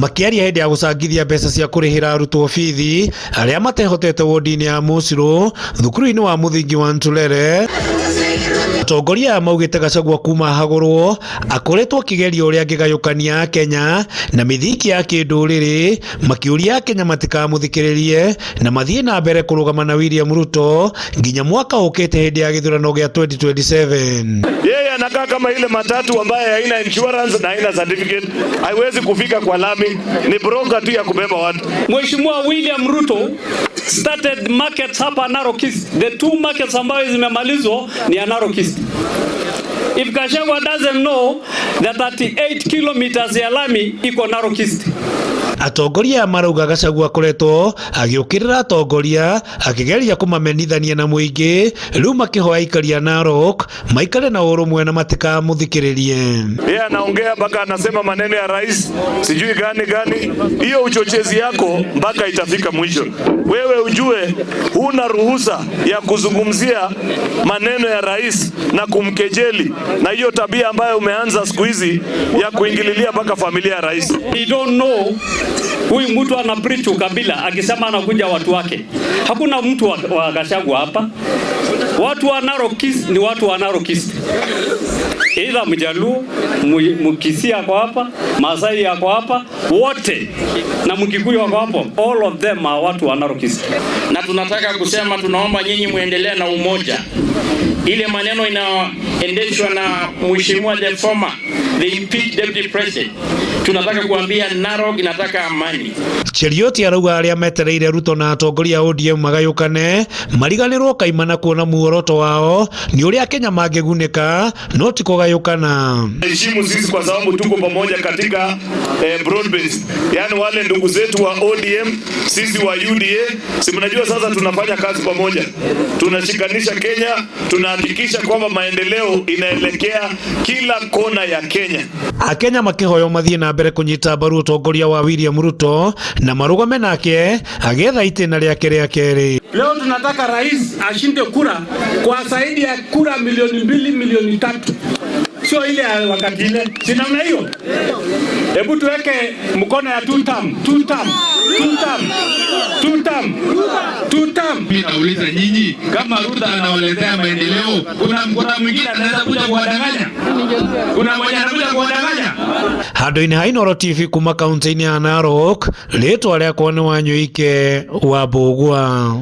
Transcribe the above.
Makĩaria hĩndĩ ya gũcangithia mbeca cia kũrĩhĩra arutwo bithi arĩa matehotete wodi-inĩ ya Mũcirũ thukuru-inĩ wa mũthingi wa Ntulele, atongoria aya maugĩte Gachagua kuma ahagũrwo akoretwo akĩgeria ũrĩa angĩgayũkania Akenya na mĩthingi ya kĩndũrĩrĩ, makĩũria Akenya matikamũthikĩrĩrie na mathiĩ na mbere kũrũgama na William Ruto nginya mwaka ũkĩte hĩndĩ ya gĩthurano gĩa 2027. Yeye anakaa kama ile matatu ambaye haina insurance na haina certificate, haiwezi kufika kwa lami, ni broker tu ya kubeba watu. Mheshimiwa William Ruto started markets hapa Narok East. The two markets ambayo zimemalizwa ni ya Narok East. If Gachagua doesn't know that 38 kilometers ya lami iko Narok East. Atongoria aya marauga Gachagua akoretwo agĩũkĩrĩra atongoria akĩgeria kũmamenithania na mũingĩ, rĩu makĩhoya aikari a Narok maikare na ũrũmwe na matikamũthikĩrĩrie. Yeye anaongea mpaka anasema maneno ya rais sijui gani gani. Hiyo uchochezi yako mpaka itafika mwisho. Wewe ujue huna ruhusa ya kuzungumzia maneno ya rais na kumkejeli, na hiyo tabia ambayo umeanza siku hizi ya kuingililia mpaka familia ya rais. He don't know huyu mtu ana preach ukabila akisema anakuja watu wake. Hakuna mtu wa Gachagua hapa. Watu wa Narok East ni watu wa Narok East. Either Mjaluo, Mkisii ako hapa, Masai ako hapa, wote na Mkikuyu ako hapo. All of them are watu wa Narok East. Na tunataka kusema tunaomba nyinyi muendelee na umoja. Ile maneno inaendeshwa na Mheshimiwa the former, the impeached deputy president, tunataka kuambia Narok inataka amani. Cheruiyot arauga arĩa metereire Ruto na atongoria a ODM magayũkane mariganĩrwo kaimana kuona muoroto wao nĩ ũrĩa Kenya mangĩgunĩka no ti kũgayũkana. Heshimu sisi kwa sababu tuko pamoja katika broad base. Yaani wale ndugu zetu wa ODM, sisi wa UDA, si mnajua sasa tunafanya kazi pamoja. Tunashikanisha Kenya, tunahakikisha kwamba maendeleo inaelekea kila kona ya Kenya. Akenya makĩhoywo mathiĩ na mbere kũnyita mbaru ũtongoria wa William Ruto na marũgame nake agĩetha itĩna rĩake rĩa kerĩ. Leo tunataka rais ashinde kura kwa zaidi ya kura milioni 2, milioni 3, sio ile ya wakati ile, si namna hiyo? Hebu tuweke mkono ya two term, two term, two term, two term, two term. Mimi nauliza nyinyi, kama Ruto anawaletea maendeleo, kuna mwingine anaweza kuja kuwadanganya? Kuna mwenye anakuja kuwadanganya? Handũ-inĩ ha Inooro TV kuma kaunti-inĩ ya Narok, rĩtwa rĩakwa nĩ Wanyũike wa Mbũgua.